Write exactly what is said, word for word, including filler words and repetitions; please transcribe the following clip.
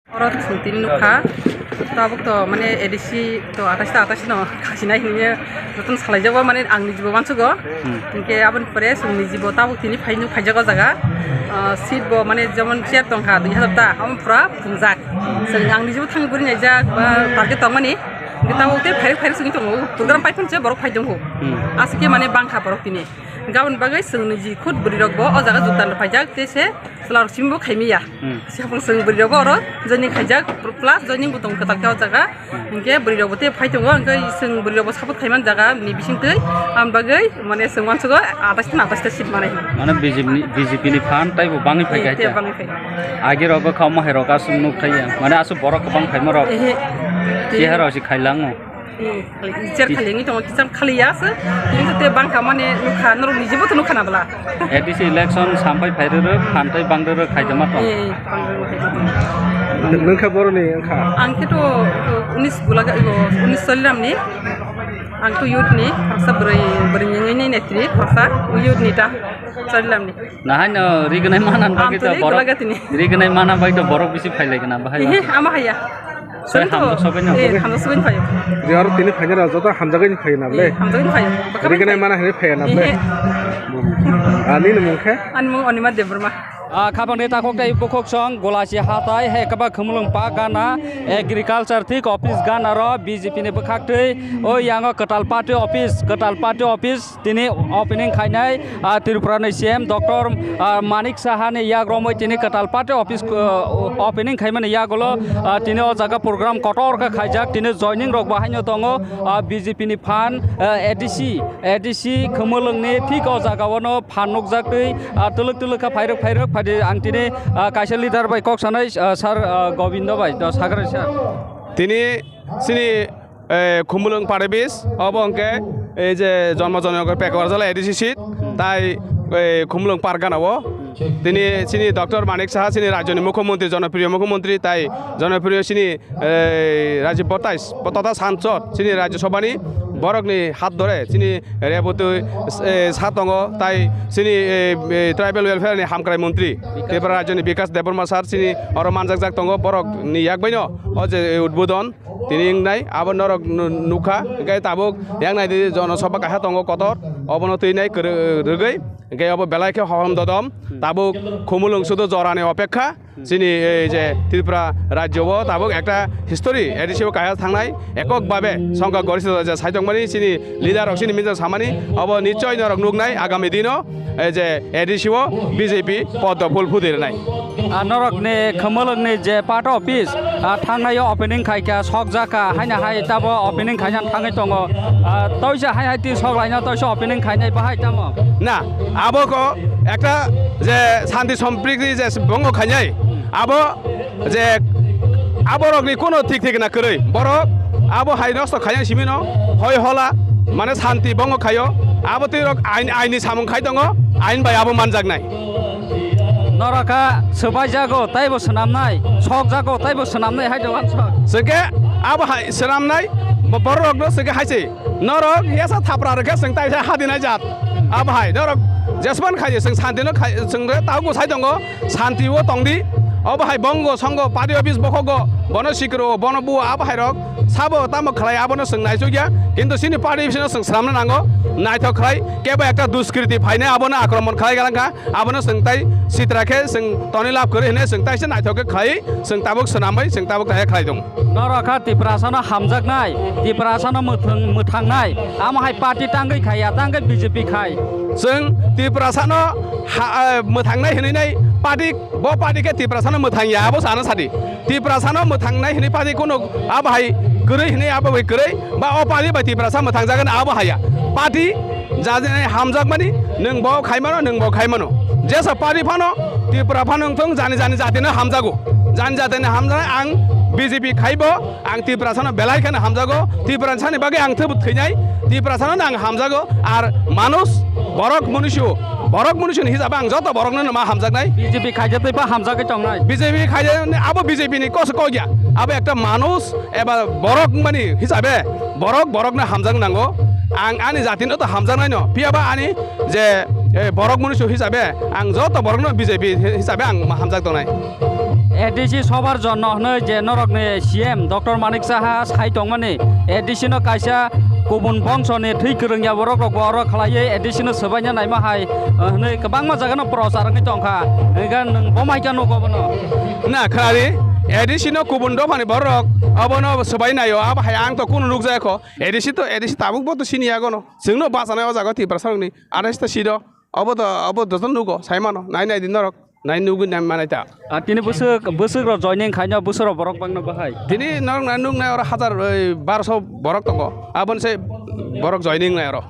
Oro chwng tini nukha, tabuk to mane A D C to atais ta atais no khasinai hinwi jotono salaijago, mane ang nijibo wansugo. Hmm. Hinkhe aboni pore chwng nijibo tabuk tini phai nuk phaijago jaga. Ah, seat bo mane jemon chair tongkha dui hazar ta, omo pura phungjak. Chwng ang nijibo thang guri naijak ba target tongmani. Hinkhe tabuk tei phairwk phairwk chwngwi tongo, program pai phunse borok phai tongkho. Hmm. Aswk khe mane bangkha borok tini. Gabon bagwi chwng niji khud bwrwi rok bo o jaga jogdan rw phaijak, tei se chwla rok simi bo khaimiya. Hmm. Siya phung chwng bwrwi rok bo oro joining khaijak, plus joining bo tong kwtal khe o jaga. Hmm. Hinkhe bwrwi rok bo tei phai tongo, hinkhe chwng bwrwi rok bo support khaiman jaga ni bising twi, am bagwi mane chwng wansugo atais ta atais ta seat manai. Mane B J P ni, B J P ni phan tei bo bangwi phai Eh, kha tei ta. Bangwi phai. Agi rok bo kha omo hai rok aswk nuk thai ya. Mane aswk borok kwbang phaima rok. Ehe. Tei hai rok si khailango. Eh, khali, chair khali wngwi tongo, kicham khali ya se. Tini to te bangkha mane nukha, norok nijibo to nukha na bwla. A D C election sampai phai rwrwk, phan tei bang rwrwk khaijama tong. Eh, bang rwrwk khaijama tong. Nung khe boroni wngkha? Ang khe to, to unis gulaga, ibo, unis Choliram ni. Ang to youth ni, khoroksa bwrwi, bwrwi wngwi ni netri, khoroksa youth ni ta Choliram ni. Nahai no rignai manan bagwi Ang to to ni borok, gulaga tini. Rignai manan bagwi to borok bisi phai lai gana bahai. Ehe, ama haya. Sai Sento. Hamjak sobai no. Eh, hamjak sobai phai. Je aro tini phainai rok joto hamjagwi phai na ble. Eh, hamjagwi phai. Rignai mana hinwi phai na ble. Ehe. Ani ni mung khe? Ani mung Onima Debbarma. Ah, khabangni takhuk tei bukhuk song Golasi hatai hai kaba Khumulwng pa gana agriculture thik office gana ro B J P ni bwkhak twi o yango kwtal party office, kwtal party office tini opening khainai, ah, Tripura ni C M Doctor, ah, Manik Saha ni yak romwi tini kwtal party office, ah, opening khaimani yagulo, ah, tini o jaga program kotor khe khaijak, tini joining rok bo haino tongo, ah, B J P ni phan, ah, A D C, A D C Khumulwng ni thik o jaga o no phan nukjak twi, ah, twlwk twlwk kha phairwk phairwk phaidi ang tini, ah, kaisa leader bai kok sanai, ah, Sir, ah, Gobindo bai, to sagra sir. Tini chini eh, Khumulwng party office, obo hwnkhe ei je Jonmo Jonogor Pekawar Jala A D C seat, tai, eh, Khumulwng pargana o tini chini Doctor Manik Saha, chini rajyoni mukhyamantri, jonopriyo mukhyamantri, tai jonopriyo chini, eh, Rajib Bhattai totha sansod, chini Rajya Sabhani borokni hat dore chini Reboti, eh, sa tongo, tai chini, eh, eh, tribal welfare ni hamkrai mantri, Tripura rajyoni Bikas Debbarma sir chini oro manjakjak tongo, borokni yak baino o je, eh, udbodon tini wngnai, abo norok nu-, nukha, hwnkhe tabuk yang nai di, jono soba kaisa tongo kotor, obono twi nai kwrw-, rwgwi, hwnkhe obo belai khe hohom dodom, tabuk Khumulwng sudu jorani opekha, chini ei je Tripura rajyo o tabuk ekta history A D C o kaisa thangnai, ekok babe songkha gorista je saitokmani chini leader rok chini mijak samani, obo nichoi norok nuknai agami dino. Ei je A D C o B J P poddo phul phudi rwnai. Ah, norokni Khumulwngni je party office, ah, thangnai o opening khaikha, sokjakha, haino hai tabo opening khaina thangwi tongo. Ah, toisa hai hai twi sok laina toisa opening khainai bahai tamo? Na, abo ko ekta je shanti sompriti je bongo khainai, abo je aborokni kuno thik thik na kwrwi. Borok abo hai nosto khaina simino, hoi hola, mane shanti bongo khaio. Abo twi rok ain, aini samung khai tongo, ain bai abo manjaknai. Norok kha swbaijago, taibo swnamnai, sokjago, taibo swnamnai hai dogan sok. Swkhe abo hai swnamnai, bo-, borok rokno swkhe hai se. Norok yasa thapra rwkhe chwng taisa hadinai jat. Abo hai norok jesman khaio chwng santino khai chwng re taugo sai tongo, santi o tongdi. Obo hai bongo songo party office bokhogo bono sikiro bono buo abo hai rok sabo tamo khlai abono chwng naisukya. Kintu chini party office no chwng swnamna nango. Naithok khlai kebo ekta duskriti phainai abono akromon khlai galangkha. Abono chwng tai sitra khe chwng toni lab kwrwi hinwi chwng taisa naithok khe khlai chwng tabuk swnamwi chwng tabuk taisa khlai tongo. Norok kha Tiprasano hamjaknai, Tiprasano mwthwng-, mwthangnai, amo hai party tangwi khaiya, tangwi B J P khai. Chwng Tiprasano ha-, eh, mwthangnai hinwi nai party, bo party khe Tiprasano mwthangya, abo sana sadi. Tiprasano mwthangnai hinwi party kuno abo hai kwrwi hinwi abo bai kwrwi, ba o party bai Tiprasa mwthangjagani abo haya. Party Jani jani hamjakmani nwng bo khaimano, nwng bo khaimano. Jesa party phano, Tripura phano wngthung, jani jani jatino hamjago. Jani jatini hamjaknai ang B J P khaibo, ang Tiprasano belai kheno hamjago. Tiprasani bagwi ang thwb-, thwinai, Tiprasano ang hamjago. Ar manush, borok munusu, borok munusu ni hisabe ang joto borokno ma hamjaknai. B J P khaijatwi ba hamjagwi tongnai. B J P khaijani abo B J P ni koso kok ya. Abo ekta manush eba borok wngmani hisabe borok borokno hamjak nango. Ang ani jatino to hamjaknaino, phiyaba ani je, eh, borok munusu hisabe ang joto borokno B J P hisabe ang hamjak tongnai. A D C sobar jonno hwnwi je norokni C M Doctor Manik Saha sai tongmani, A D C no kaisa kubun bongsoni thwi kwrwngya borok rok bo oro khlaiwi A D C no swbaina naima hai, eh, hwnwi kwbangma jaga no prochar wngwi tongkha. Hwnkhe nwng bo mai khe nugo bono? Na khlari, A D C no kubun dophani borok obono swbai naio, abo hai ang to kunu nukjaya kho. A D C to A D C tabuk bo to sini yagono. Chwngno bachanai o jaga Tiprasa rokni arais ta sido. Obo to, obo to nugo, sai mano, nai nai di norok. Nai nugwi nai manai ta. Ah, tini bwswk, bwswk rok joining khaino bwswk rok borok bangno bahai. Tini norok nai nuk nai oro hajar, oi, barso borok tongo. Aboni se borok joining nai oro.